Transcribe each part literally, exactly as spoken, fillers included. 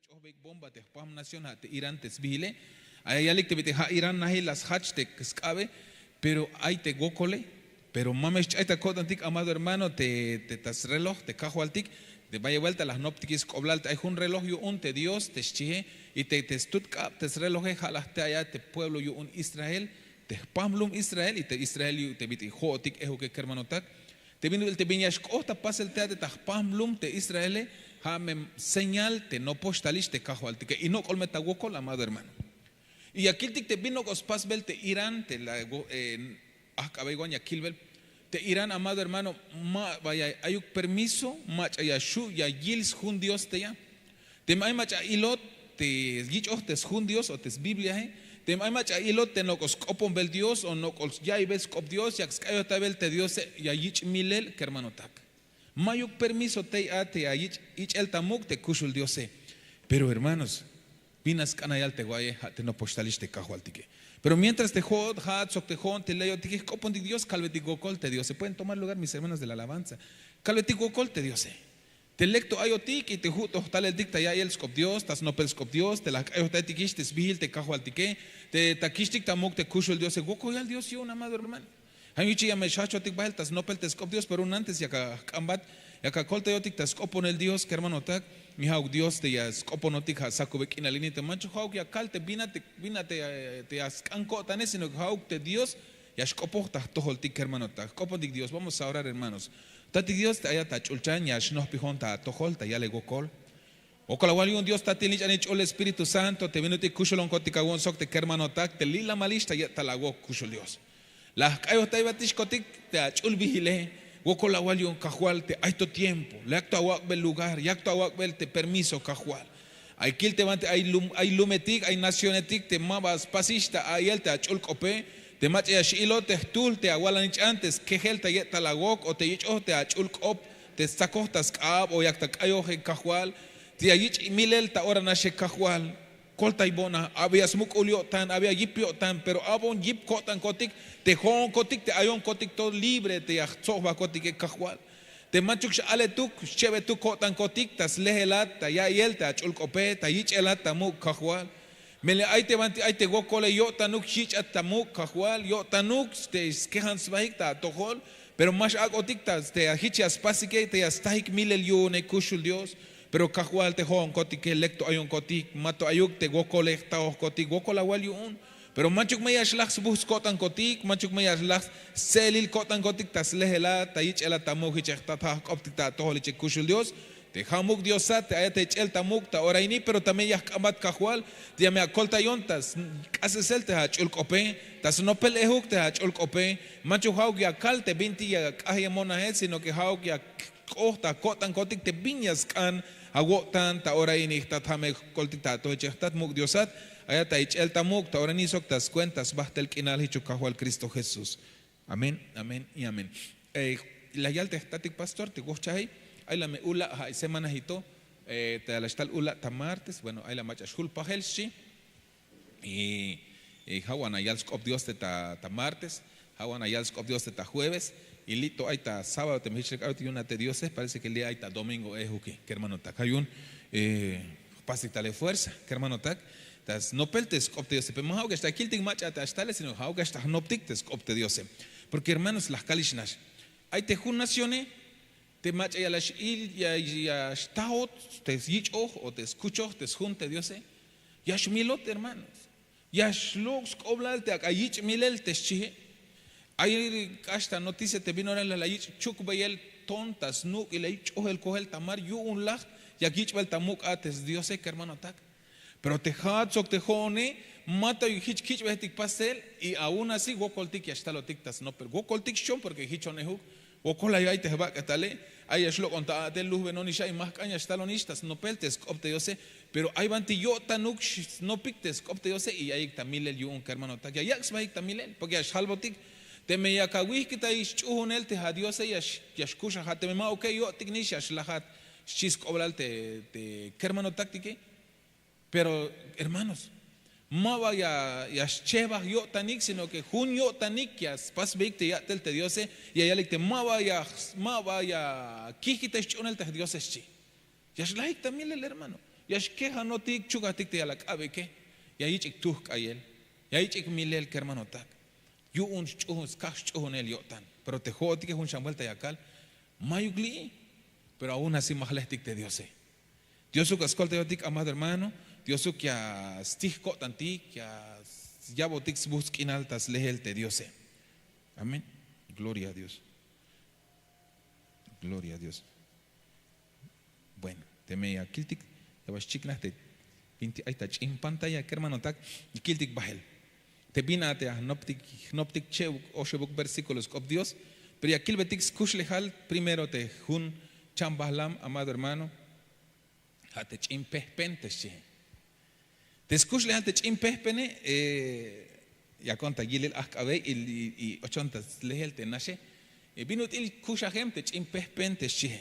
Ch'ojbeik bomba te jpam nación ha te irán te sbihile. Ay yalik te bit'il ha irán najil la sjach te sk'abe. Pero ay te wokole. Pero ma me xch'ay ta ko'tantik amado hermano te ta sreloj te kajwaltik. Te bayel buelta la jnoptikix sk'oblal te ay jun reloj yu'un te dios te xchihe. Y te stut k'ab te sreloje ha la jte' ay a te pueblo yu'un israel, te jpam lum israel y te israel te bit'il ho'otik ejuke kermanotak. Te bin ya xk'oht ta pasel te a te ta jpam lum te israele. Ha me señal te nopox talix te kajwaltike y nok'ol me ta wokol amado hermano. Y ya kiltik te bin nok'ol spasbel te irán te la ajk'abey wan ya kilbel. Te irán amado hermano, ma ba ya ayuk permiso mach'a ya xhu' ya yil sjun dios te ya. Teme ay mach'a ilot te yich'oj te sjun dios o te sbibliae, teme ay mach'a ilot te nok'ol sk'oponbel dios o nok'ol ya'iybel sk'op dios yak sk'ayojtaybel te diose, ya yich' milel kermanotak. Mayuk permiso tey a te ya yich' ich'el ta muk' te kuxul diose. Pero hermanos, bin a sk'an ya yal te wa'iye ha te nopoxtalix te kajwaltike. Pero mientras te ho'ot ha'at sok te ho'on te leyotike jk'opontik dios kalbetik wokol te diose pueden tomar lugar mis hermanos de la alabanza. Kalbetik wokol te diose. Te lek to ayotik y te hu' to jtaleltik ta ya'iyel sk'op dios ta snopel sk'op dios te la jk'ayojtaytikix te sbihil te kajwaltike, te ta kixtik ta muk' te kuxul diose wokol yal dios yu'un amado hermano. Ay yuchi ya me xhahchotik bahel ta snopel te sk'op dios pero un antes yak ajk'ambat, yak akoltayotik ta sk'oponel dios kermanotak. Mi ha'uk dios te ya sk'oponotik ha sakube k'inal ini te manchuk ha'uk ya kal te bin a te bin a te ya sk'an ko'tane sino ke ha'uk te dios ya xk'opoj ta jtojoltik kermanotak jk'opontik dios vamos a orar hermanos. Tatik dios te ayat ta ch'ulchan ya xnohpijon ta atojol ta yalel wokol. Wokol awal yu'un dios tatil nich'anil ch'ul espíritu santo te bin ut'il kuxulonkotik awu'un sok te kermanotak te li'lamalix ta ye'tal awok kuxul dios. La jk'ayojtaybatixkotik te ach'ul bihile. Wokol awal yu'un kajwal te ay to tiempo yak to awak'bel lugar yak to awak'bel te permiso kajwal. Ay kil te banti ay lumetik ay nacionetik te ma ba spasix ta a'iyel te ach'ul k'ope, te mach'a ya x'ilot te jtuhl te awalan ich'an te skejel ta ye'tal awok o te yich'oj te ach'ul k'op te stsakoj ta sk'ab o yak ta k'ayoje kajwal. Te ya yich' milel ta ora naxe kajwal. Koltaybona abi ya smuk'ul yo'tan abi ya yip yo'tan pero abon yip ko'tankotik te ho'onkotik te ayonkotik to libre te ya jtsohbajkotike kajwal. Te manchuk x'aletuk xchebetuk ko'tankotik ta slejelat ta ya'iyel te ach'ul k'ope ta yich'elat ta muk' kajwal. Melel ay te banti ay te wokole yo'tanuk yich'at ta muk' kajwal yo'tanuk te skejan sbahik ta atojol. Pero ma x'ak'otik ta te hich ya spasike te ya stajik milel yu'une kuxul dios. Pero kajwal te ho'onkotike lek to ayonkotik ma to ayuk te wokole jtaojkotik wokol awal yu'un. Pero manchuk me ya xlaj sbuhts ko'tankotik manchuk me ya xlaj stse'elil ko'tankotik ta slejelat ta yich'elat ta muk' hich e jtat ha jk'optik ta atojol hich e kuxul dios. Te ha muk' diosat te ayat ta yich'el ta muk' ta ora ini pero también ya jk'ambat kajwal. Te ya me akoltayon ta sk'asesel te ach'ul k'ope ta snopel ejuk te ach'ul k'ope. Manchuk ha'uk ya kal te bintik ya k'ajeyemonaje sino ke ha'uk ya k'oht ta ko'tankotik te bin ya sk'an awo'tan ta ora ini jtat ha me jkoltik ta atojol hich e jtat muk' diosat. Ayat ta yich'el ta muk' ta ora ini sok ta skuenta sbahtel k'inal hichuk kajwal kristo jesús. Amén amén y amén. La yal te jtatik pastor te wohchajey ay la me ula' ha' semana jito. Te la xtal ula' ta martes bueno ay la mach'a xhul pajel xchi. Y ha wan ayal sk'op dios te ta martes, ha wan ayal sk'op dios te ta jueves. Y li' to ay ta sábado teme hich lek ay te yu'un a te diose parece ke li' ay ta domingo ejuke kermanotak ha yu'un. Jpastik tale fuerza kermanotak ta snopel te sk'op te diose pero ma ha'uk ya xtal kiltik mach'a te ya xtale sino ha'uk ya xtal jnoptik te sk'op te diose. Porke hermanos la jkalix nax ay te jun nacione te mach'a ya la x'il ya xtahot te syich'oj o te skuchoj te sjun te diose. Ya xmilot hermanos, ya xlok' sk'oblal te ak'a yich' milel te xchihe. Ay k'ax ta noticia te bin ora la yich' chukbeyel ton ta snuk' y la yich' ch'ojel kojel ta mar yu'un laj yak yich'bel ta muk' a te sdiose kermanotak. Pero te ja'at sok te jo'one ma ta hich kich'bejtik pasel. Y aun así wokoltik ya xtalotik ta snopel wokoltik xchon porke jichonejuk. Wokol ay ay te jbak'etale ay ya xlok'on ta a'tel lujbenonix a y ma jk'an ya xtalonix ta snopel te sk'op te diose. Pero ay banti yo'tanuk snopik te sk'op te diose y ya'iyik ta milel yu'un kermanotak ya yak' sbahik ta milel porke ya xjalbotik. Teme yak awihkitayix sch'uhunel te adiose ya xkuxajat teme ma uke yo'tiknix ya xlajat. Xchi sk'oblal te kermanotaktike. Pero hermanos, ma ba ya xchehbaj yo'tanik sino ke jun yo'tanik ya spasbeyik te ya'tel te diose. Ya yalik te ma ba ya kihkitay sch'uhunel te jdiose xchi. Ya xlajik ta milel hermano. Ya xkejanotik chukajtik te ya la k'abike. Ya yich'ik tuj k'ayel, ya yich'ik milel kermanotak. Yu'un sch'uhun skaj sch'uhunel yo'tan. Pero te jo'otike jun xan buelta ya kal, mayuk li'i. Pero aun así ma jlejtik te diose. Diosuk a skoltayotik amado hermano. Diosuk ya stij ko'tantik, ya yabotik sbuhts k'inal ta slehel te diose. Amén. Gloria a dios. Gloria a dios. Bueno, teme ya kiltik, ya ba xchiknaj te binti ay ta ch'in pantalla kermanotak. Ya kiltik bahel te bin a te ya jnoptik, jnoptik che'uk oxebuk versíkulos k'op dios. Pero ya kilbetik skuxlejal primero te jun chambahlam amado hermano. Ja' te ch'in pejpen te xchihe. Te skuxlejal te ch'in pejpene, ya konta yilel ajk'abey y ochon ta slehel te naxe. Bin ut'il kuxajem te ch'in pejpen te xchihe.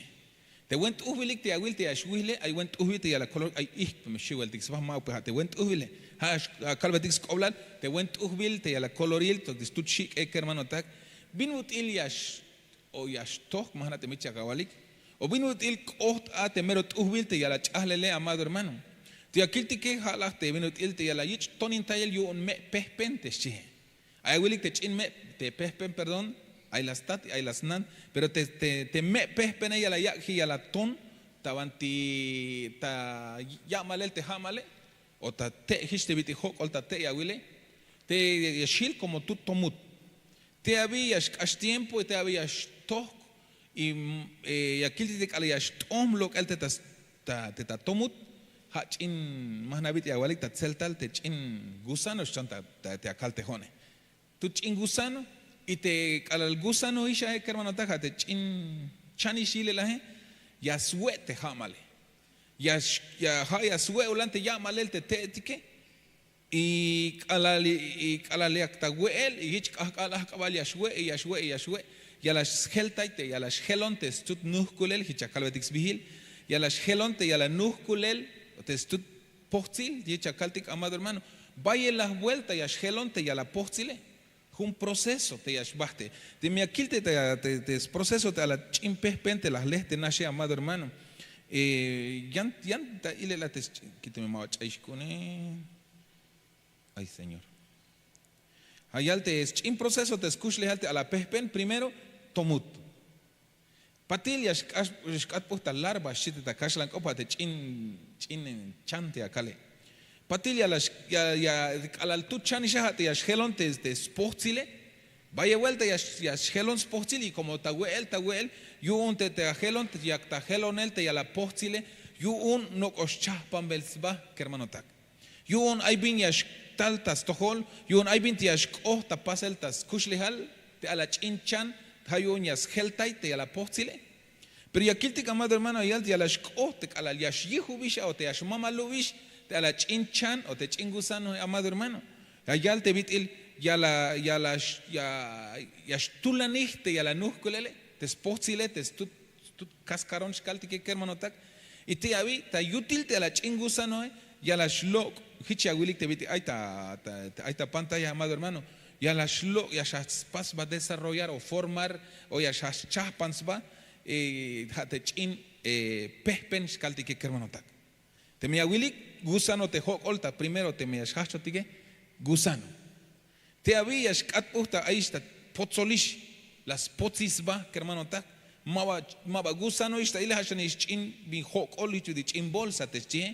Te wen t'ujbilik te ya wil te ya xwihle ay wen t'ujbil te ya la kolor ay ijk'pem xiweltik sba ma' upe ja' te wen t'ujbile. Ja' kalbetik sk'oblal te wen t'ujbil te ya la koloril to te stut xik'e kermanotak. Bin ut'il ya o ya xtoj ma jna' te mich ya kawalik. O bin ut'il k'oht a te mero t'ujbil te ya la ch'ajlele amado hermano. Te ya kiltike ja' laj te bin ut'il te ya la yich' tonintayel yu'un me' pejpen te xchihe. Ay awilik te ch'in me' te pejpen perdón. Ay la stat y ay la snan. Pero te me' pejpene ya la yak'ji ya la ton ta banti ta ya'malel te ja'male o ta te' jich te bit'il jok'ol ta te' ya wile. Te ya xjil komo tut tomut. Te abi ya xk'ax tiempo y te abi ya xtojk. Y ya kiltik te k'alal ya xt'ohom lok'el te ta tomut. Ja' ch'in ma jna' bit'il ya awalik ta tzeltal te ch'in gusano xchon te akaltejo'ne. Tut ch'in gusano. Y te k'alal gusano ix ae kermanotak ja' te ch'in chanix yilel ae ya swe' te ja'male. Ya ja' ya swe' ulan te ya'malel te te'etike. Y k'alal yak ta we'el y jich k'ahk'al ajk'abal ya xwe' ya xwe' ya xwe'. Ya la xjeltay te ya la xjelon te stut nuhkulel jich ya kalbetik sbihil. Ya la xjelon te ya la nuhkulel te stut pohtzil jich ya kaltik amado hermano. Bayel laj buelta ya xjelon te ya la pohtzile. Jun proceso te ya xbahte. Teme ya kil te sproceso te ala ch'in pehpen te la jle te naxe amado hermano. Yan ta ilela te sch'in kite me ma ba ch'ayix k'une. Ay señor. Ayal te sch'in proceso te skuxlejal te ala pehpen primero tomut. Patil ya xk'at p'uj ta larva xchi te ta kaxlan k'op a te ch'in ch'in chan te akale. Patil ya la k'alal tut chan ixaja' te ya xjelon te spohtzile. Bayel buelta ya xjelon spohtzil y komo ta we'el ta we'el yu'un te ta jelon yak ta jelonel te ya la pohtsile. Yu'un nok'o xchahpanbel sba kermanotak. Yu'un ay bin ya xtal ta stojol. Yu'un ay bin te ya xk'oht ta pasel ta skuxlejal te ala ch'in chan. Ja' yu'un ya sjeltay te ya la pohtsile. Pero ya kiltik amado hermano ya yal te ya la xk'oht te k'alal ya xyijubix a o te ya xmamalubix te ala ch'in chan o te ch'in gusano amado hermano. Ya yal te bit'il ya la ya la ya xtulanij te ya la nuhkulele te spohtsile te stut kaskaron xkaltike kermanotak. Y te abi ta yutil te ala ch'in gusanoe ya la xlok'. Jich ya wilik te bit'il ay ta pantalla amado hermano. Ya la xlok' ya xjach spas sba desarrollar o formar o ya xjach schahpan sba. Ja' te ch'in pehpen xkaltike kermanotak. Teme ya wilik gusano te jok'ol ta primero teme ya xjajchotike gusano. Te abi ya xk'at p'uj ta ayix ta potzolix. La spotzi sba kermanotak. Ma ba gusano ix ta ile ja' xanix ch'in bin jok'ol jich ut'il ch'in bolsa te xchihe.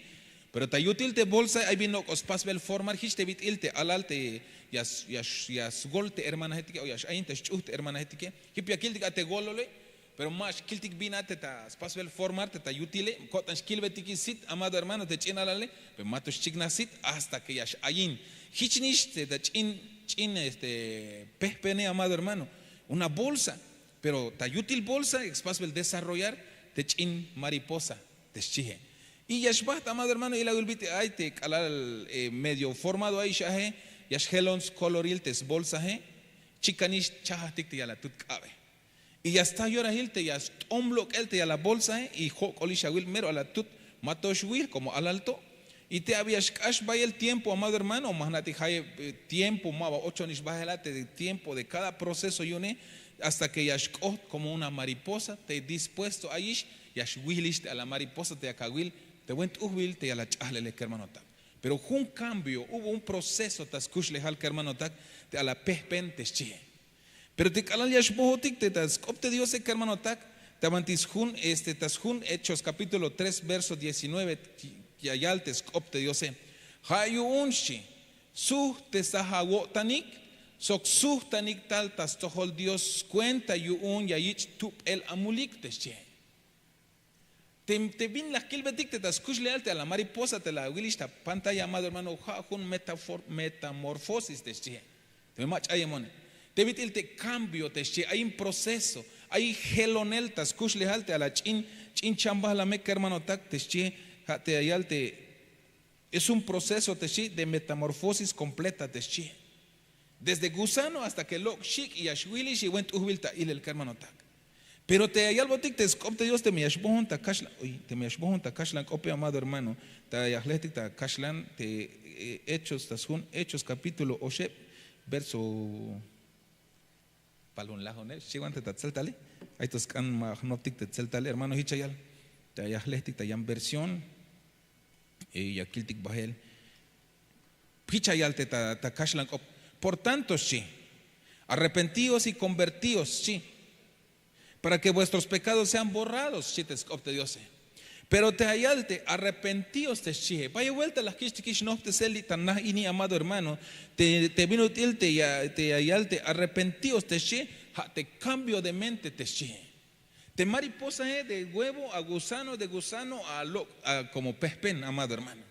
Pero ta yutil te bolsae ay bin nok'o spasbel formar jich te bit'il te alal te ya sgol te hermanajetike o ya x'ayin te sch'uh te hermanajetike. Jip ya kiltik a te golole. Pero ma xkiltik bin a te ta spasbel formar te ta yutile ko'tan xkilbetikix sit amado hermano te ch'in alale. Pero ma to xchiknaj sit hasta ke ya x'ayin jich nix te ta ch'in ch'in este pehpene amado hermano. Una bolsa. Pero ta yutil bolsa spasbel desarrollar te ch'in mariposa te xchihe. Y ya xbaht amado hermano ilawil bit'il ay te k'alal medio formado ay ix aje. Ya xjelon skoloril te sbolsahe. Chikanix chajajtik te ya la tut k'abe. Y ya sta yorahil te ya st'om lok'el te ya la bolsae y jok'olix awil mero ala tut. Ma to xwil komo alal to. Y te abi ya xk'ax bayel tiempo amado hermano ma jna'tik jayeb tiempo ma ba ochonix bahel a te tiempo de kada proceso yu'une. Hasta ke ya xk'oht komo una mariposa te dispuesto ayix ya xwihilix te ala mariposa te yak awil. Te buen t'ujbil te ya la ch'ajlele kermanotak. Pero jun kambio hubo un proceso ta skuxlejal kermanotak, te a la pejpen te xchihe. Pero te k'alal ya xbohotik te ta sk'op te diose kermanotak, ta banti sjun este ta sjun hechos kapítulo tres verso diecinueve, ya yal te sk'op te diose. Ha yu'un xchi, suhtesaj awo'tanik sok suhtanik tal ta stojol dios skuenta yu'un ya yich' tup'el amulik te xchihe. Te bin la jkilbetik te ta skuxlejal te a la mariposa te la awilix ta pantalla amado hermano ha jun metamorfosis te xchihe. Te me mach'ayemone, te bit'il te kambio te xchihe ay in proceso, ay in jelonel ta skuxlejal te a la ch'in ch'in chambajlamek kermanotak te xchihe. Ha te ya yal te es un proceso te xchi de metamorfosis kompleta te xchihe. Desde gusano hasta ke lok' xik' ya xwilix y buen t'ujbil ta ilel kermanotak. Pero te ya yalbotik te sk'op te dios teme ya xbohon ta kaxlan oy teme ya xbohon ta kaxlan k'ope amado hermano, ta ya jlehtik ta kaxlan te hechos ta sjun hechos kapítulo oxeb, verso pal jun lajoneb xchiwan te ta tzeltale. Ay to sk'an ma jnoptik te tzeltale hermano hich ya yal, ta ya jlehtik ta yan versión ya kiltik bahel. Hich ya yal te ta kaxlan k'op. Por tanto xchi, arrepentíos y konvertíos xchi, para ke vuestros pekados sean borrados xchi te sk'op te diose. Pero te ya yal te arrepentíos te xchihe bay buelta la jkich'tikix nohptesel li' ta nah ini amado hermano, te bin ut'il te ya yal te arrepentíos te xchi, ha te kambio de mente te xchihe. Te mariposahe de huevo a gusano de gusano a lok' komo pehpen amado hermano.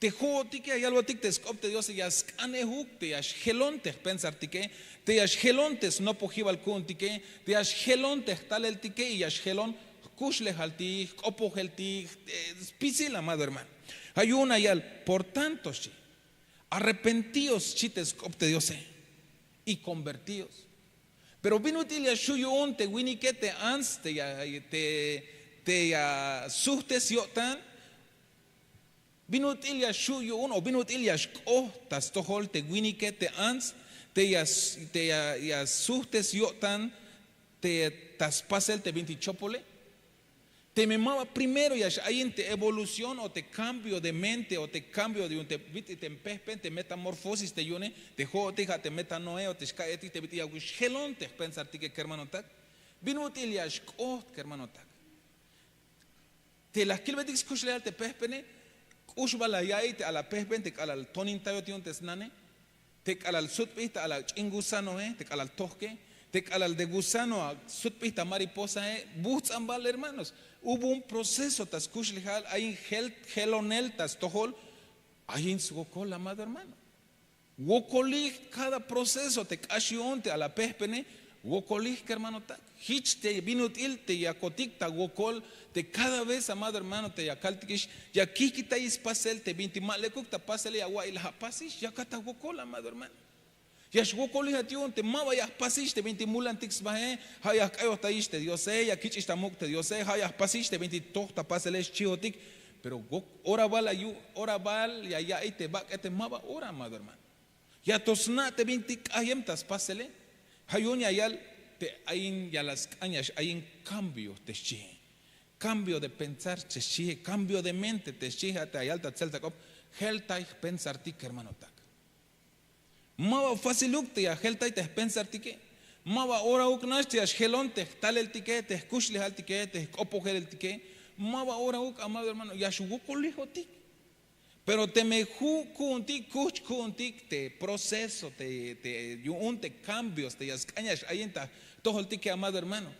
Te ho'otike ya yalbotik te sk'op te diose ya sk'anejuk te ya xjelon te jpensartike, te ya xjelon te snopojibal ku'untike, te ya xjelon te jtaleltike y ya xjelon jkuxlejaltik jk'opojeltik, spisil amado hermano. Ha yu'un ya yal, por tanto xchi, arrepentíos xchi te sk'op te diose, y konvertíos. Pero bin ut'il ya xhu' yu'un te winike te ants te ya suhtes yo'tan? Bin ut'il ya xhu' yu'un o bin ut'il ya xk'oht ta stojol te winike te ants te ya suhtes yo'tan te ta spasel te bintik chopole? Teme ma ba primero ya x'ayin te evolución o te kambio de mente o te kambio de yu'un te bit'il te mpehpen te metamorfosis te yu'une, te ho'otik ha te metanoeo te xka'yetik te bit'il ya xjelon te jpensartike kermanotak. Bin ut'il ya xk'oht kermanotak? Te la jkilbetik skuxlejal te pehpene, k'ux ba la ya'iy te a la pehpen te k'alal tonintayot yu'un te snane, te k'alal sutb'ij ta a la ch'in gusanohe te k'alal tojke, te k'alal de gusano a sutb'ij ta mariposahe. Buhts'an bal hermanos, hubo un proceso ta skuxlejal ay in jelonel ta stojol. Ay in swokol amado hermano, wokolij. Kada proceso te k'ax yu'un te a la pehpene, wokolij kermanotak. Hich te bin ut'il te yakotik ta wokol, te kada vez amado hermano te ya kaltikix ya kihkitayix spasel te bintik ma lekuk ta pasele ya awa'iy la apasix ya kat ta wokol amado hermano. Ya xwokolijat yu'un te ma ba ya jpasix te bintik mulantik sbahe, ha ya jk'ayojtayix te diose, ya kich'ix ta muk' te diose, ha ya jpasix te bintik toj ta pasele xchihotik. Pero ora bal ya ya'iy te bak'e te ma ba ora amado hermano. Ya to sna' te bintik k'ayem ta spasele. Ha yu'un ya yal te ayin ya la sk'an ya x'ayin kambio te xchihe, kambio de pensar te xchihe kambio de mente te xchihe ha te ya yal ta tzeltak'op. Jeltay jpensartik kermanotak. Ma ba fáciluk te ya jeltay te jpensartike. Ma ba orauk nax te ya xjelon te jtaleltike te jkuxlejaltike te jk'opojeleltike. Ma ba orauk amado hermano ya xwokolijotik. Pero teme hu' ku'untik kuhch ku'untik te proceso te yu'un te kambios te ya sk'an ya x'ayin ta jtojoltike amado hermano,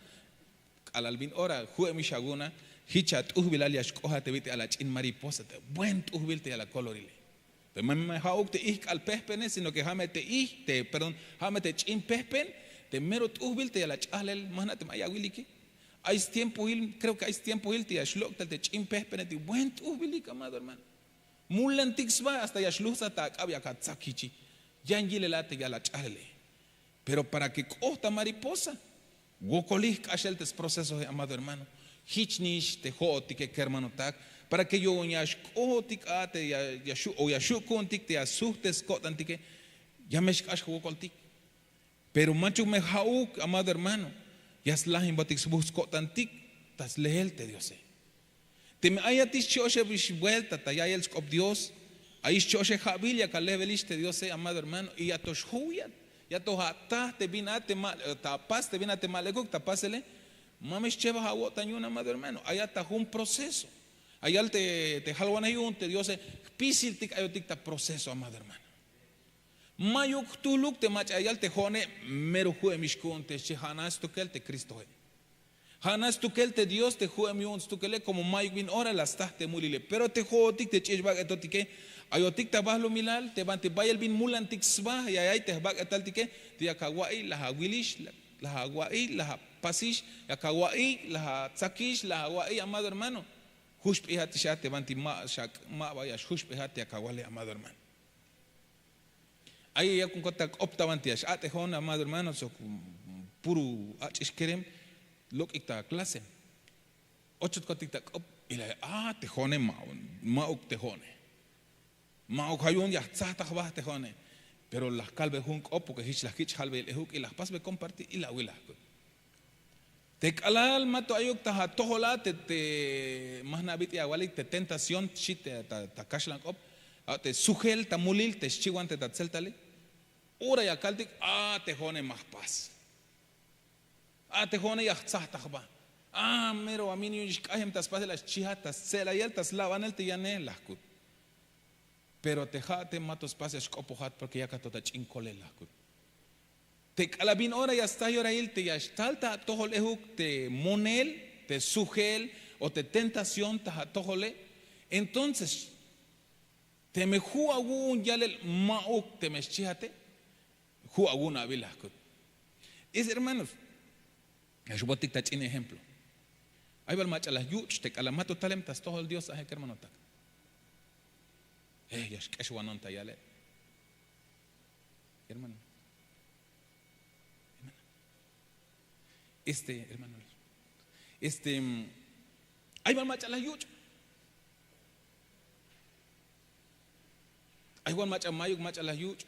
k'alal bin ora ju'emix awu'una. Jich at'ujbilal ya xk'oja te bit'il a la ch'in mariposa te buen t'ujbil te ya la kolorile. Pero ma me ha'uk te ijk'al pejpene sino ke ha me te ij te perdón, ha me te ch'in pejpen te mero t'ujbil te ya la ch'ajlel. Ma jna' teme ay awilike. Ay stiempohil, kreo ke ay stiempohil te ya xlok' tal te ch'in pejpene te buen t'ujbilik amado hermano. Mulantik sba hasta ya xlujtsaj ta ak'ab yak atzak jichi. Yan yilel a te ya la ch'ajlele. Pero para ke k'oht ta mariposa, wokolij k'axel te sprocesohe amado hermano. Jich nix te ho'otike kermanotak, para ke yu'un ya xk'ohotik a te ya xhu' o ya xhu' ku'untik te ya sujtes ko'tantike, ya me xk'ax jwokoltik. Pero manchuk me ha'uk amado hermano, ya slajinbotik sbuhts ko'tantik ta sleel te diose. Teme ayatix chi' oxeb ix buelta ta ya'iyel sk'op dios, ayix chi' oxeb ja'bil yak alejbelix te diose amado hermano y ya to xjowiyat, ya to ataj te bin a te ma' ta apas te bin a te ma' lekuk ta pasele. Ma me xchebaj awo'tan yu'un amado hermano ayat ta jun proceso. Ayal te jalwanej yu'un te diose, jpisiltik ayotik ta proceso amado hermano. Mayuk jtuluk te mach'a ya yal te jo'one', mero ju'emix ku'un te xchi ja'nax stukel te kristoe'. Ja'nax stukel te dios te ju'em yu'un stukele komo mayuk bin ora la staj te mulile pero te jo'otik te ch'ich' bak'etotike, ayotik ta bahlumilal te banti bayel bin mulantik sba ya yay te jbak'etaltike, te yak awa'iy laj awilix, laj awa'iy laj apasix, yak awa'iy laj atsakix laj awa'iy amado hermano. Juxp'ejatix a te banti ma' xak' ma' ba ya xjuxp'ejat te yak awale amado hermano. Ay yakun kot ta k'op ta banti ya x'at'ejon amado hermano sok puro ach'ix kerem, lok'ik ta klase, ochotkotik ta k'op y la a te jo'one' ma'uk te jo'one'. Ma'uk ja' yu'un ya jtzajta jba te jo'one'. Pero la jkalbe jun k'op porke jich la jich' jalbeyel ejuk y la jpasbe kompartir y la awil ajkut. Te k'alal ma to ayuk ta atojol a te ma jna' bit'il awalik te tentación xchi ta kaxlan k'op, a te sujel ta mulil te xchiwan te ta tzeltale. Ora ya kaltik a te jo'one' ma jpas. A te jo'one' ya jtzaj ta jba. A mero a min yu'un xk'ajem ta spasel a xchijat ta stze'layel ta slabanel te yane la jkut. Pero te ja' te ma to spas ya xk'opojat porke yakat to ta ch'in kolel la jkut. Te k'alal bin ora ya staj yorahil te ya xtal ta atojol ejuk te monel, te sujel o te tentación ta atojole', entonces teme ju' awu'un yalel ma'uk teme xchijate', ju' awu'un abil la jkut. Is hermanos, ya xbotik ta ch'in ejemplo. Ay bal mach'a la yuch' te k'alal ma to talem ta stojol dios aje kermanotak. Ya xk'exwanon ta yale'. Hermano, este hermano, este, ay bal mach'a la yuch'. Ay wan mach'a mayuk mach'a la yuch'.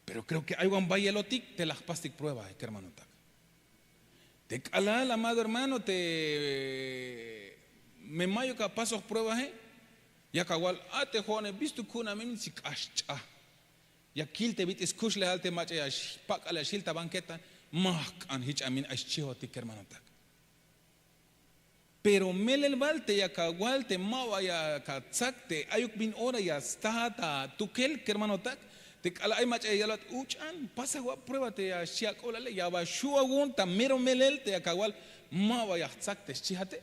Pero kreo ke ay wan bayelotik te la jpastik prueba kermanotak. Te k'alal amado hermano te me mayuk apasoj pruebaje, yak awal a te jo'one' bistuk ku'un a min si k'ax ch'aj. Ya kil te bit'il skuxlejal te mach'a ya xpak'al ya xil ta banketa. Ma jk'an jich a min ay xchijotik kermanotak. Pero melel bal te yak awal te ma ba yak atsak te ayuk bin ora ya stajat atukel kermanotak. Te k'alal ay mach'a ya yalbat uch'an pasaj wa prueba te ya xchi ak'oblale ya ba xju' awu'un ta mero melel te yak awal ma ba ya jtsak te xchijate'.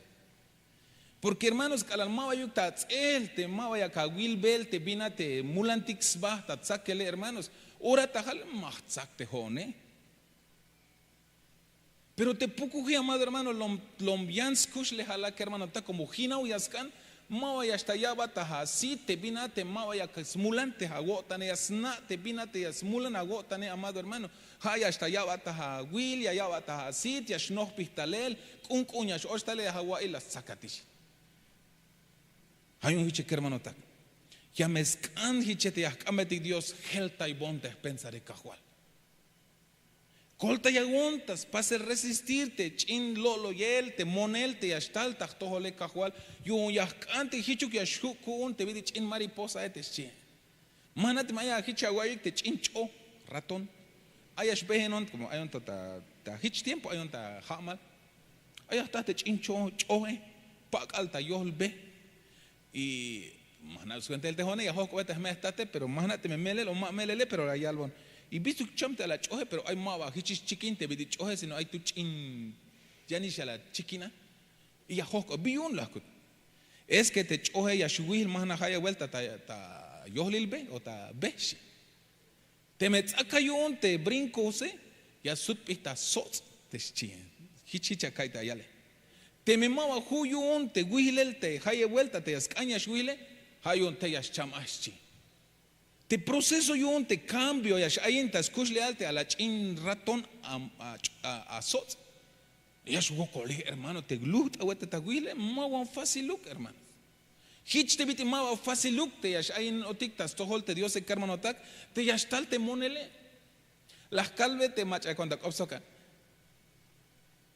Porke hermanos k'alal ma ba yuk ta atz'el te ma ba yak awilbel te bin a te mulantik sba ta tsakele hermanos, ora ta jal ma jtsak te jo'one'. Pero te pukuji amado hermano, lom yan skuxlejal a kermanotak komo jinaw ya sk'an, ma ba ya xtal ya'bat ta asit te bin a te ma ba yak smulan te awo'tane ya sna' te bin a te ya smulan awo'tane amado hermano. Ja' ya xtal ya'bat ta awil ya ya'bat ta asit ya xnojpij talel, k'unk'un ya x'och talel ya awa'il la stzakatix. Ja' yu'un jiche kermanotak, ya me sk'an jiche te ya jk'ambetik dios jeltaybon te jpensare kajwal. Koltayawon ta spasel resistir te ch'in lo'loyel te monel te ya xtal ta jtojole kajwal. Yu'un ya jk'an te jichuk ya xju' ku'un te bit'il ch'in mariposae te xchie. Ma jna' teme ay ajich awa'iyik te ch'in ch'oj, ratón. Ay ya xbejenon komo ayon to ta jich tiempo ayon ta ja'mal. Ay ya jta te ch'in ch'oje, pak'al ta yojlbe. Y ma jna' skuentail te jo'one' ya jojk'obe te jme' jtate pero ma jna' teme melel o ma melele pero la yalbon. Y bistuk cham te ala ch'oje pero ay ma ba jichix chikin te bit'il ch'oje sino ay tu ch'in yanix ala chikina. Y ya jojk'ob bi yu'un la jkut. Es ke te ch'oje ya xwihil ma jna' jayeb buelta ta yojlil be o ta be xchi. Teme ts'aka yu'un te brinkose, ya sutp'ij ta sotz' te xchi. Jich jich aka'ay ta yale. Teme ma ba ju' yu'un te wihilel te jayeb buelta te ya sk'an ya xwihile, ja' yu'un te ya xcham a xchi. Te proceso yu'un te kambio ya x'ayin ta skuxlejal te ala ch'in ratón asotz'. Ya xwokolij hermano te lujt'awete ta wihile ma wan fáciluk hermano. Jich te bit'il ma ba fáciluk te ya x'ayinotik ta stojol te diose kermanotak, te ya xtal te monele. La jkalbe te mach'a kuan ta k'op sok a.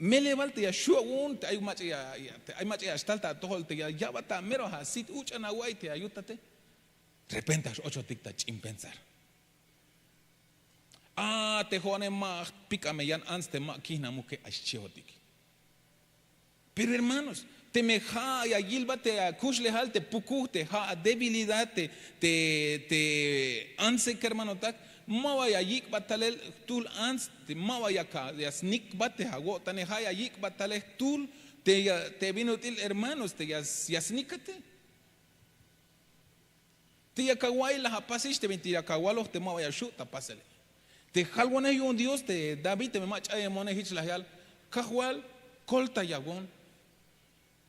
Melel bal te ya xu' awu'un te ay mach'a ya xtal ta atojol te ya ya'bat ta mero asit uch'an awa'iy te ayutate. Repente ya x'ochotik ta ch'in pensar. A te jo'one ma jpik'ame yan ants te ma kijnamuke ay xchihotik. Pero hermanos, teme ja' ya yilbat te akuxlejal te pukuj te ja' adebilidad te te antse kermanotak, ma ba ya yik'bat talel jtuhl ants te ma ba ya snikbat te awo'tane ja' ya yik'bat talel jtuhl te bin ut'il hermanos te ya snikate. Te yak awa'iy laj apasix te bintik yak awaloj te ma ba ya xu' ta pasele. Te jalwanej yu'un dios te david teme ma ch'ayemone jich laj yal, kajwal, koltayawon.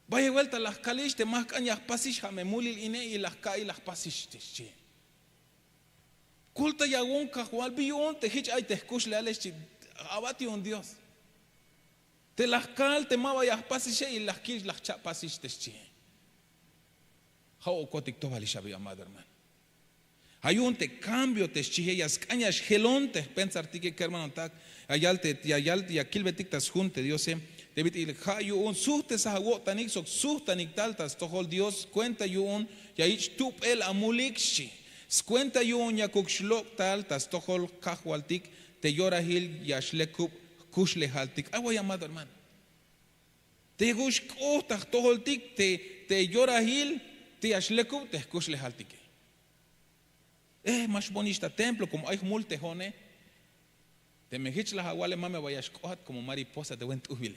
Bayel buelta laj kalix te ma jk'an ya jpasix ja' me mulil ine y laj ka'iy laj jpasix te xchi. Koltayawon kajwal bi yu'un te jich ay te jkuxlejale xchi. Abat yu'un dios te laj kal te ma ba ya jpasixe y laj kil laj cha'pasix te xchi. Ja' okotik tobalix abi amado hermano. Ja' yu'un te kambio te xchije ya sk'an ya xjelon te jpensartike kermanotak. Ya yal te ya yal ya kilbetik ta sjun te diose. Te bit'il ja' yu'un sujtesaj awo'tanik sok sujtanik tal ta stojol dios skuenta yu'un ya yich' tup'el amulik xchi. Skuenta yu'un yakuk xlok' tal ta stojol kajwaltik te yorajil ya xlekub jkuxlejaltik away amado hermano. Te yakuk xk'oht ta jtojoltik te yorajil te ya xlekub te jkuxlejaltike. Ma xbonix ta templo komo ay jmul te jo'one. Teme jich laj awale ma me ba ya xk'ohat komo mariposa te wen t'ujbile.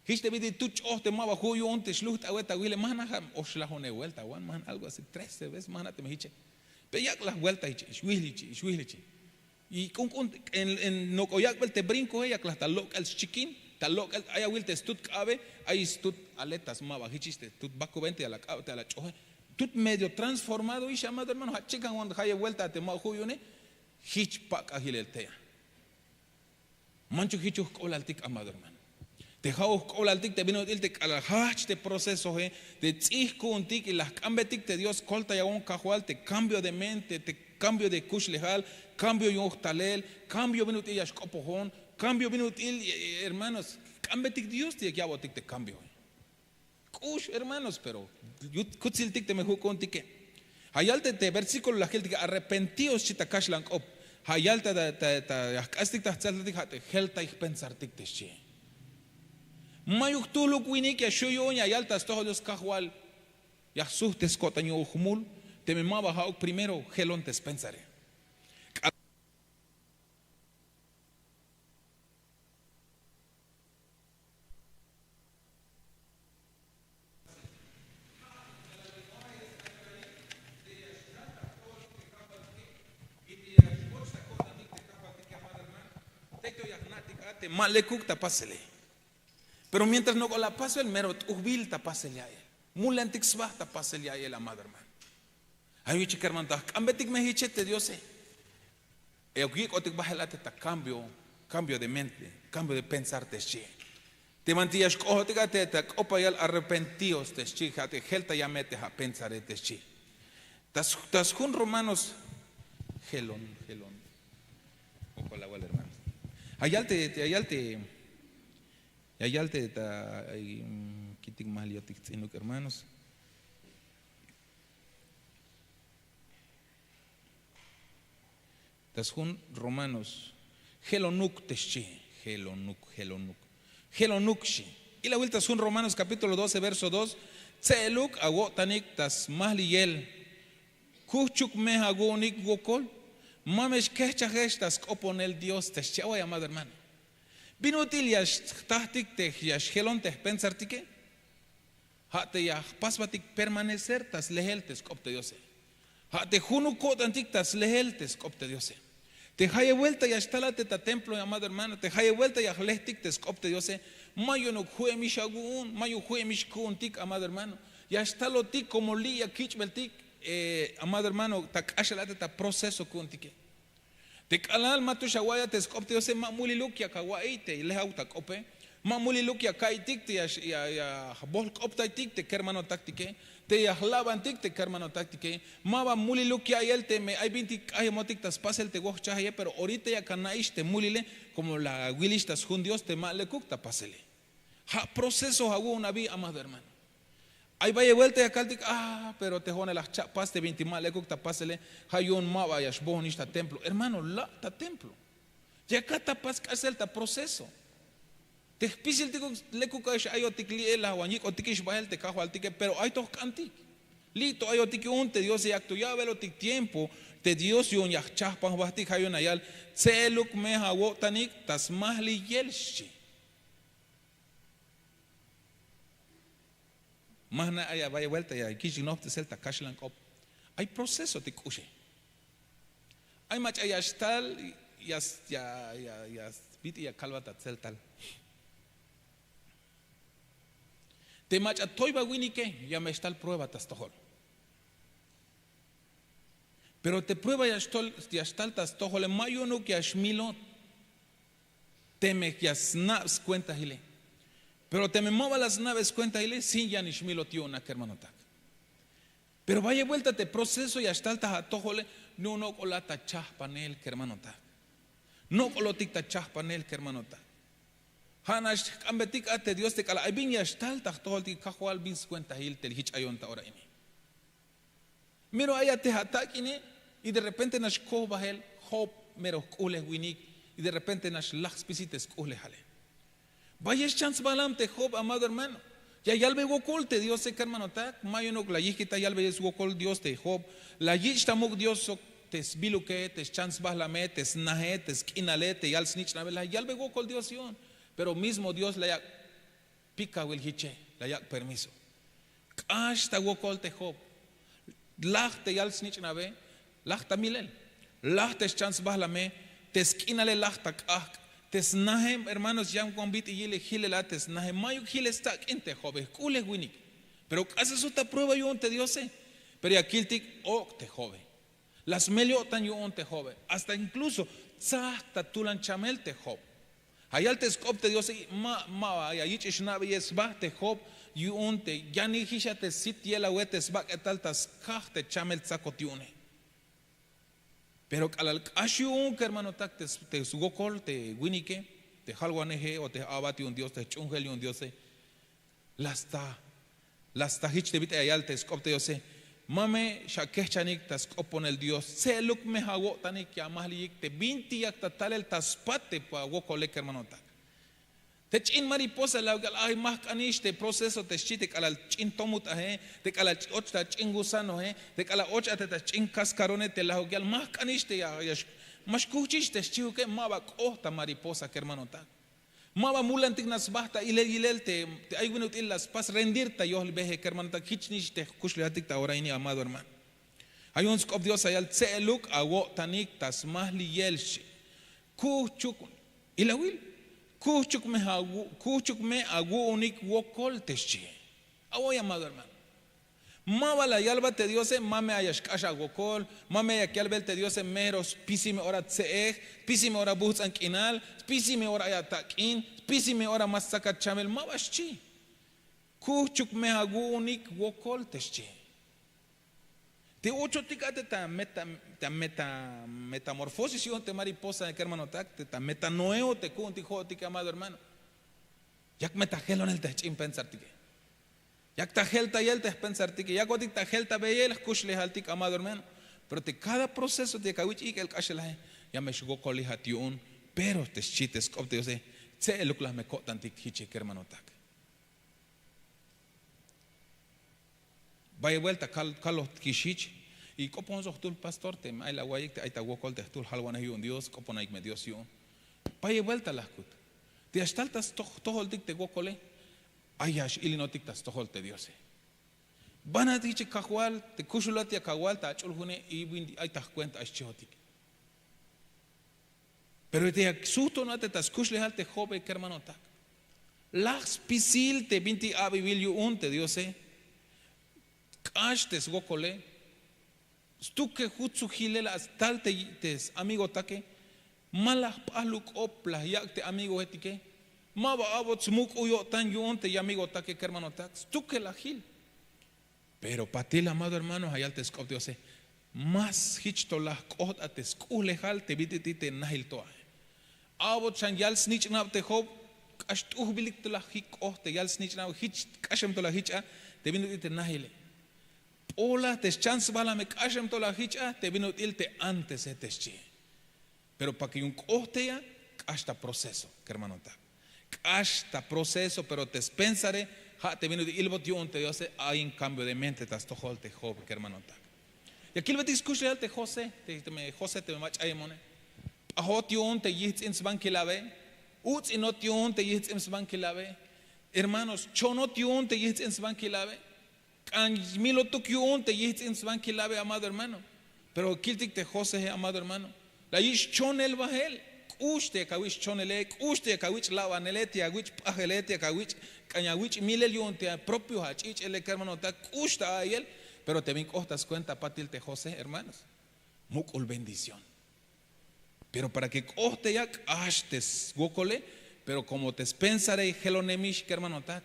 Jich te bit'il tut ch'oj te ma ba ju' yu'un te xlujt'awet awile ma jna' ja' oxlajone vuelta wan ma jna' algo así trece veces ma jna' teme jiche. Pe yak' laj vuelta jiche ix wil jiche ix wil jiche. Y k'unk'un nok'o yak'bel te brinkoe yak laj ta lok'el schikin ta lok'el ay awil te stut k'abe. Ay stut aletas ma ba jichix te tut bakubente a la k'ab te a la ch'oje. Tut medio transformado ix amado hermano ja' chikan wan jayeb vuelta te ma ju' yu'une. Jich pak'ajilel tey a manchuk jichuk jk'olaltik amado hermano. Te ja'uk jk'olaltik te bin ut'il te k'alal jajch te procesoje te tz'ij ku'untik y laj k'ambetik te dios koltayawon kajwal te kambio de mente te kambio de kuxlejal, kambio yu'un jtalel, kambio bin ut'il ya xk'opojon, kambio bin ut'il hermanos. K'ambetik dios te yak ya'botik te kambioe. K'ux hermanos pero yut kutsiltik teme ju' ku'untike. Ja' yal te versíkulo laj kiltike arrepentios xchi ta kaxlan k'op. Ja' yal ta ya jk'astik ta jtzeltaltik ja' te jeltay jpensartik te xchi. Mayuk jtuhluk winik ya xu' yu'un ya yal ta stojol dios kajwal. Ya jsuhtes ko'tan yu'un jmul. Teme ma ba ja'uk primero jelon te spensare. Te ma lekuk ta pasele. Pero mientras nok'o la pasbel mero t'ujbil ta pasel ya'el. Mulantik sba ta pasel ya'el amado hermano. Ay wichik hermano ta jk'ambetik me jiche te diose. Yok yik'otik bajel a te ta kambio, kambio de mente, kambio de pensar te xchi. Te manti ya xk'ohotik a te ta k'opayal arrepentios te xchi ja' te jeltayame te ja' pensare te xchi. Ta sjun romanos. Jelon jelon. Okolawal hermanos. Ayal te ayal te ayal te ta kitik majliyotik tz'inuk hermanos. Ta sjun romanos. Jelonuk te xchi. Jelonuk jelonuk jelonuk xchi. Ilawil ta sjun romanos kapítulo doce verso dos. Tse'eluk awo'tanik ta smahliyel. Kujchuk me awu'unik wokol. Ma me xkejchajex ta sk'oponel dios te xchi away amado hermano. Bin ut'il ya xjtajtik te ya xjelon te jpensartike. Ja' te ya jpasbatik permanecer ta slehel te sk'op te diose. Ja' te junuk ko'tantik ta slehel te sk'op te diose. Te jayeb buelta ya xtal a te ta templo amado hermano te jayeb buelta ya jlehtik te sk'op te diose. Ma yu'unuk ju'emix awu'un ma yu'un ju'emix ku'untik amado hermano. Ya xtalotik komo li' ya kich'beltik. Amado hermano ta k'axel a te ta proceso ku'untike. Te k'alal ma tu xawa'iy a te sk'op te diose ma muliluk yak awa'iy te lej awuk ta k'ope. Ma muliluk ya ka'iytik te ya jbohlk'optaytik te kermanotaktike, te ya jlabantik te kermanotaktike. Ma ba muliluk ya'iyel teme ay bintik k'ajemotik ta spasel te wojchajeye, pero orita yak ana'ix te mulile. Komo la awilix ta sjun dios te ma lekuk ta pasele. Ja' proceso awu'un abi amado hermano. Ay bayel buelta ya kaltik a, pero te jo'one la jcha'pas te bintik ma lekuk ta pasele. Ja' yu'un ma ba ya xbohonix ta templo hermano, la' ta templo. Ya kat ta pas k'axel ta proceso. Te jpisiltikuk lekuk ayotik li'e la wan yik'otikix bahel te kajwaltike pero ay to jk'antik. Li' to ayotik yu'un te diose yak to ya'belotik tiempo. Te dios yu'un ya jchajpan jbahtik ja' yu'un la yal, tse'eluk me awo'tanik ta smajliyel xchi. Ma jna' ay a bayel buelta ya kich' nojptesel ta kaxlan k'op. Ay proceso te k'uxe. Ay mach'a ya xtal ya bit'i ya kalbat ta tzeltal. Te mach'a toyba winike ya me xtal prueba ta stojol. Pero te prueba ya xtal ta stojole ma yu'unuk ya xmilot. Teme ya sna'be skuenta hile. Pero teme ma ba la sna'be skuenta hile sin ya nix milot yu'un a kermanotak. Pero bayel buelta te proceso ya xtal ta atojole. Nok'olat ta chajpanel kermanotak. Nok'olotik ta chajpanel kermanotak. Ha nax jk'ambetik a te dios te k'alal ay bin ya xtal ta jtojoltik kajwal bin skuenta hil te hich ayon ta ora ini. Mero ay a te atak'ine. Y de repente nax koj bahel job, mero jk'uhlej winik. Y de repente nax laj spisil te sk'uhlejale. Bayel xchan sbahlam te job amado hermano. Ya yalbe wokol te diose kermanotak ma yu'unuk la yijkita yalbe swokol dios te job. La yich' ta muk' dios sok te sbiluke te xchan sbahlame te snahe te sk'inale te yal snich'nabe la yalbe wokol dios yu'un. Pero mismo dios la yak' pikawil hiche, la yak' permiso. K'ax ta wokol te job. Laj te yal snich'nabe. Laj ta milel. Laj te xchan sbahlame. Te sk'inale laj ta k'ahk'. Te snahem hermanos yan wan bit'i yile hilel a te snahem mayuk hile stak'in te jobe jk'uhlej winik. Pero k'ase sut ta prueba yu'un te diose. Pero ya kiltik ok' te jobe. La smel yo'tan yu'un te jobe. Hasta inkluso tzahk ta tulan chamel te job. Ayal te sk'op te diose. Ma ma ba ya yich'ix na'beyel sba te job. Yu'un te yanijix a te sit yelawe te sbak'etal ta skaj te chamel tzakot yu'une. Pero k'alal k'ax yu'un kermanotak te swokol te winike, te jalwaneje o te j'a'bat yu'un dios te jch'uhunjel yu'un diose. La sta la sta hich te bit'il ya yal te sk'op te diose. Ma me xakehchanik ta sk'oponel dios tse'eluk me awo'tanik ya amahliik te bintik yak ta talel ta spat te awokole kermanotak. Te ch'in mariposa la yal ay ma jk'anix te proceso te xchi te k'alal ch'in tomut ahe, te k'alal och ta ch'in gusanohe, te k'alal och a te ta ch'in kaskarone te la yal ma jk'anix te ya ma xkuhchix te xchihuke ma ba k'oht ta mariposa kermanotak. Ma ba mulantik nax sba ta ilel yilel te ay win ut'il la spas rendir ta yohlbehe kermanotak hich nix te jkuxlejaltik ta ora ini amado hermano. Ay jun sk'op dios ayal tse'eluk awo'tanik ta smahliyel xchi. Kuhchuk ilawil. Kuhchuk me kuhchuk me awu'unik wokol te xchi. Awoy amado hermano. Ma ba la yalbat te diose ma me ay ya xk'ax awokol. Ma me ay yak yalbel te diose mero spisil me ora tse'ej, spisil me ora buhts'an k'inal, spisil me ora ay atak'in, spisil me ora ma stsakat chamel ma ba xchi. Kuhchuk me awu'unik wokol te xchi. Te ochotik a te ta metamorfosis yu'un te mariposa kermanotak te ta metanoeo te ku'untik ho'otik amado hermano. Yak me ta jelonel te jch'in pensartike. Yak ta jeltayel te jpensartike yakotik ta jeltabeyel jkuxlejaltik amado hermano. Pero te kada proceso te yak awich' ik'el k'axelaje ya me xwokolijat yu'un. Pero te xchi te sk'op te diose tse'eluk la me ko'tantik hiche kermanotak. Bayel buelta kalojtkix hich. Y k'opon sok jtul pastor teme ay la awa'iyik te ay ta wokol te jtul jalwanej yu'un dios k'oponaik me dios yu'un. Bayel buelta la jkut te ya xtal ta stojoltik te wokole. Ay ya x'ilinotik ta stojol te diose. Banat hiche kajwal te kuxulat ya kawal ta ach'ul june y bin ay ta jkuenta ay xchihotik. Pero te ya sujton a te ta skuxlejal te jobe kermanotak. Laj spisil te bintik abewil yu'un te diose. K'ax te swokole. Stukel jutzujilel a stal te samigootake. Ma la jp'ahluk k'op la yak' te amigohetike. Ma ba a'bot smuk'ul yo'tan yu'un te yamigotake kermanotak, stukel la jil. Pero patil amado hermano, ja' yal te sk'op diose, más jich to la jk'ojt'at te sk'uhlejal te bit'il ut'il te najil to a. A'bot xan yal snich'nab te job, k'ax t'ujbilik to la jk'ojt te yal snich'nab jich, k'axem to la jich a te bin ut'il te najile. P'ola te xchan sbala me k'axem to la jich a te bin ut'il te antese te xchi. Pero pa ke yu'un k'oht tey a, k'ax ta proceso kermanotak. K'ax ta proceso pero te spensare, ja' te bin ut'il ilbot yu'un te diose. Ay en kambio de mente ta stojol te job kermanotak. Ya kilbetik skuxlejal te josé, teme mach'ayemone. P'ajot yu'un te yijtz'in sbankilabe. Utz'inot yu'un te yijtz'in sbankilabe. Hermanos, chonot yu'un te yijtz'in sbankilabe. K'an milotuk yu'un te yijtz'in sbankilabe amado hermano. Pero kiltik te josé amado hermano, la yich' schonel bahel. K'ux te yak awich' schonele, k'ux te yak awich' labanele, te yak awich' p'ajele, te yak awich' k'an ya awich' milel yu'un te apropio ach'ich'ele kermanotak, k'ux ta a'iyel. Pero te bin k'oht ta skuenta patil te josé hermanos, muk'ul bendición. Pero para ke k'oht tey a k'ax te swokole. Pero komo te spensare jelonemix kermanotak,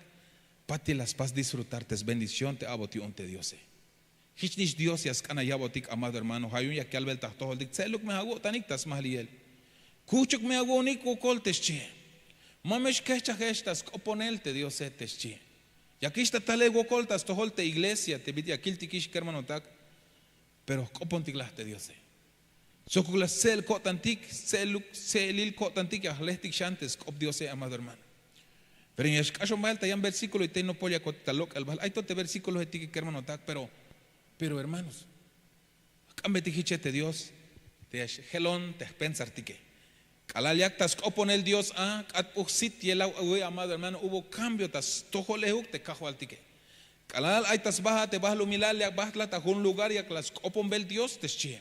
patil la spas disfrutar te sbendición te a'bot yu'un te diose. Jichnix dios ya sk'an aya'botik amado hermano, ja' yu'un yak yalbel ta jtojoltik tse'eluk me awo'tanik ta smahliyel. Kuhchuk me awu'unik wokol te xchihe. Ma me xkehchajex ta sk'oponel te diose te xchihe. Yakix ta talel wokol ta stojol te iglesia te bit'il ya kiltikix kermanotak. Pero jk'opontik laj te diose. Sokuk la stse'el ko'tantik, stse'eluk stse'elil ko'tantik ya jlejtik xan te sk'op diose amado hermano. Pero ya xk'axon bahel ta yan versíkulo y tey nopol yakotik ta lok'el bahel ay to te versíkulohetike kermanotak. Pero hermanos, jk'ambetik jiche te dios te ya xjelon te jpensartike. K'alal yak ta sk'oponel dios a k'atp'uj sit yelaw awi amado hermano hubo kambio ta stojolejuk te kajwaltike. K'alal ay ta sba a te bahlumilal yak baht la ta jun lugar yak la sk'oponbel dios te xchihe.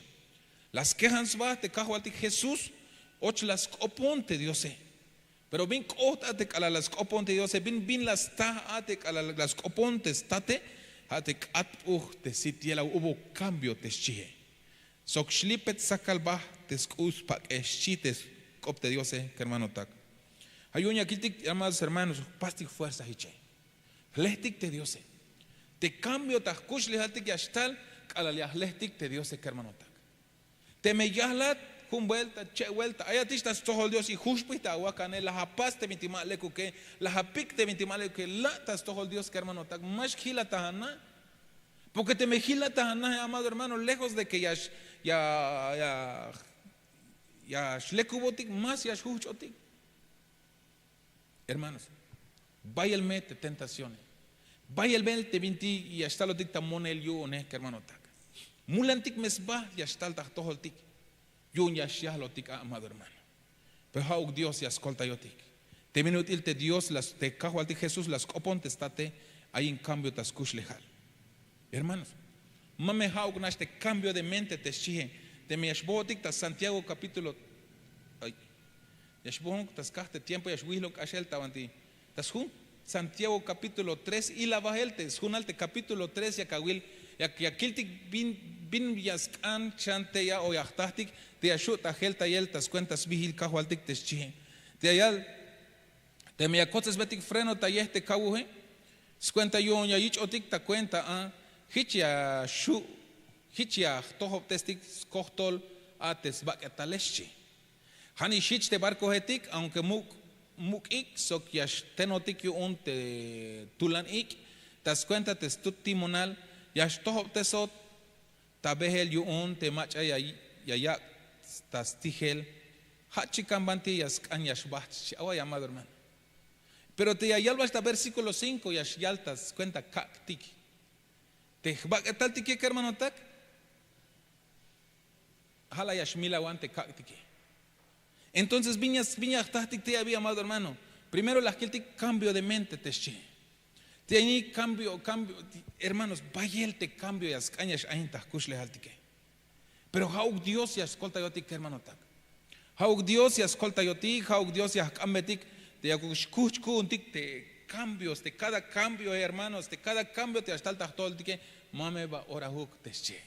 La skejan sba a te kajwaltik jesús. Och la sk'opon te diose. Pero bin k'oht a te k'alal la sk'opon te diose bin bin la sta a te k'alal la sk'opon te state. Ja' te k'atp'uj te sit yelaw hubo kambio te xchihe. Sok xlipet sakal baht te sk'u' spak'e xchi te sk'op te diose kermanotak. Ja' yu'un ya kiltik amados hermanos jpastik fuerza jiche. Jlehtik te diose. Te kambio ta jkuxlejaltik ya xtal k'alal ya jlehtik te diose kermanotak. Teme yajlat jun buelta che' buelta ayatix ta stojol dios y juxp'ij ta awakane la apas te bintik ma lekuke, la apik te bintik ma lekuke la' ta stojol dios kermanotak ma xjilat ta ana. Porke teme jilat ta ana amado hermano lejos de ke ya xlekubotik mas ya xjuhch'otik. Hermanos, bayel me te tentaciones. Bayel me te bintik ya xtalotik ta monel yu'une kermanotak. Mulantik me sba ya xtal ta jtojoltik. Yu'un ya xyajlotik a amado hermano. Pero ha'uk dios ya skoltayotik. Te bin ut'il te dios te kajwaltik jesús la sk'opon te state. Ay en kambio ta skuxlejal. Hermanos, ma me ha'uk nax te kambio de mente te xchihe. Teme ya xbohotik ta santiago kapítulo ya xbohonuk ta skaj te tiempo ya xwihlo k'axel ta banti ta sjun santiago kapítulo tres ila bahel te sjunal te kapítulo tres yak awil. Ya kiltik bin ya sk'an xan tey a o ya jtajtik te ya xhu' ta jeltayel ta skuenta sbihil kajwaltik te xchihe. Te ya yal teme ya kotzesbetik freno ta yej te kawuhe. Skuenta yu'un ya yich'otik ta kuenta a jich ya xhu' jich ya jtojobtestik skojtol a te sbak'etale xchi. Ja' nix jich te barkohetik aunke muk'ik sok ya xtenotik yu'un te tulan ik' ta skuenta te stut timonal ya xtojobtesot ta behel yu'un te mach'a ya yak' ta stijel. Ja' chikan banti ya sk'an ya xbaht xchi away amado hermano. Pero te ya yalbax ta versíkulo cinko ya xyal ta skuenta kak'tik. Te jbak'etaltike kermanotak. Ja' la ya xmilawan te kak'tike. Entonces bin ya jtajtik tey abi amado hermano. Primero la jkiltik kambio de mente te xchi. Te ya ini kambio kambio. Hermanos, bayel te kambio ya sk'an ya x'ayin ta jkuxlejaltike. Pero ha'uk dios ya skoltayotik kermanotak. Ha'uk dios ya skoltayotik ha'uk dios ya jk'ambetik. Te yakuk xkuhch ku'untik te kambios te kada kambio hermanos te kada kambio te ya xtal ta jtojoltike. Ma me ba orahuk te xchihe.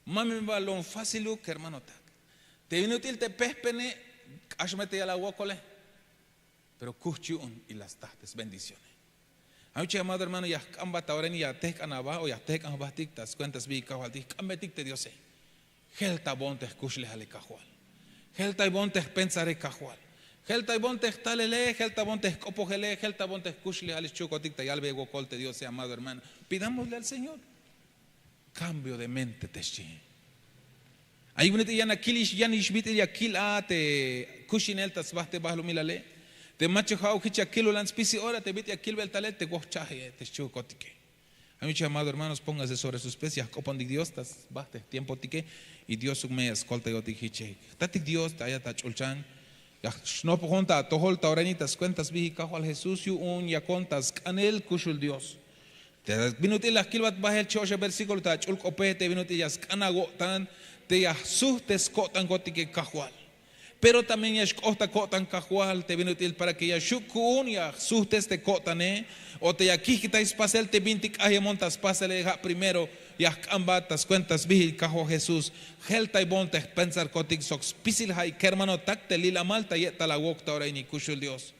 Ma me ba lon fáciluk kermanotak. Te bin ut'il te pehpene k'ax me te yal awokole. Pero kuhch yu'un y la staj te sbendicione. Ay uchej amado hermano, ya jk'ambat ta orain ya tehk'an aba o ya jtehk'an jbatik ta skuenta sbijil kajwaltik, jk'ambetik te diose. Jeltaybon te jkuxlejale kajwal. Jeltaybon te jpensare kajwal. Jeltaybon te jtalele, jeltaybon te jk'opojele, jeltaybon te jkuxlejale xchihokotik ta yalbe wokol te diose amado hermano. Pidámosle al señor. Kambio de mente te xchi. Ay bin ut'il yan akil ix yan ix bit'il ya kil a te kuxinel ta sba te bahlumilale. Te machuk ja'uk jich ya kilulan spisil ora te bit'il ya kilbel talel te wojchajie te xchihukotike. Ay uchej amado hermanos póngase sobre sus pies ya jk'opontik dios ta sba te jtiempotike. Y dios uk me ya skoltayotik jiche. Jtatik dios te ayat ach'ulchan ya xnopojon ta atojol ta orain ta skuenta sbijil kajwal jesús yu'un yakon ta sk'anel kuxul dios. Te bin ut'il la jkilbat bahel chi' oxeb versíkulo ta ach'ul k'ope te bin ut'il ya sk'an awo'tan te ya jsuhtes ko'tankotike kajwal. Pero también ya xk'oht ta ko'tan kajwal te bin ut'il para ke ya xhu' ku'un ya jsuhtes te ko'tane o te ya kihkitay spasel te bintik k'ajyemon ta spasele ha' primero. Ya jk'ambat ta skuenta sbihil kajwal jesús. Jeltaybon te jpensarkotik sok spisil ha'i kermanotak te lilamal ta ye'tal awok ta ora ini kuxul dios.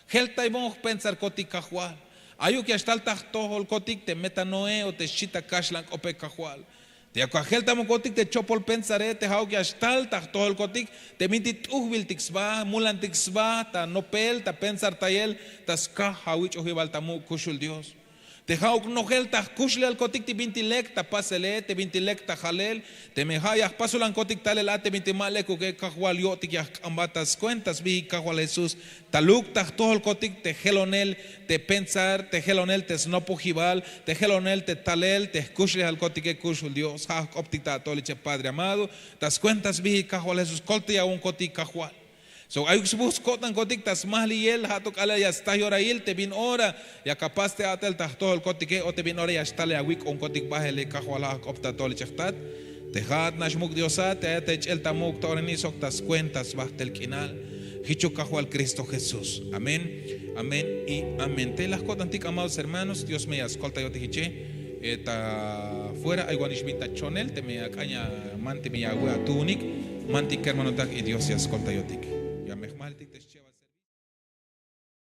Jeltaybon jpensarkotik kajwal. Ayuk ya xtal ta jtojolkotik te metanoe o te xchi ta kaxlan k'ope kajwal. Te ya kajeltamokotik te chopol pensare te ha'uk ya xtal ta jtojolkotik te bintik t'ujbiltik sba mulantik sba ta nopel ta pensartayel ta skaj awich'ojibal ta mu'uk kuxul dios. Te ha'uk nojel ta jkuxlejalkotik te bintik lek ta pasele te bintik lek ta halel. Teme ha ya jpasulankotik talel a te bintik ma lekuke kajwal yo'tik ya jk'ambat ta skuenta sbihil kajwal jesús. Taluk ta jtojolkotik te jelonel te pensar te jelonel te snopojibal te jelonel te talel te jkuxlejalkotike kuxul dios ha jk'optik ta atojol ichej padre amado. Ta skuenta sbihil kajwal jesús koltayawonkotik kajwal. Sok ayuk sbuhts ko'tankotik ta smajliyel ha to k'alal ya sta yorail te bin ora ya kapas te a'tel ta jtojolkotike o te bin ora ya xtal ya awik'onkotik bahele kajwal ha jk'op ta atojol ichej jtat. Te ha'at nax muk' diosat te ayat te ch'el ta muk' ta ora ini sok ta skuenta sbahtel k'inal. Jichuk kajwal kristo jesús amén. Amén. Y amén te la jko'tantik amados hermanos dios me ya skoltayotik jiche. Ta fuera ay wanix bin ta chonel teme ak'an ya man teme ya awi' atuunik. Mantik kermanotak y dios ya skoltayotik.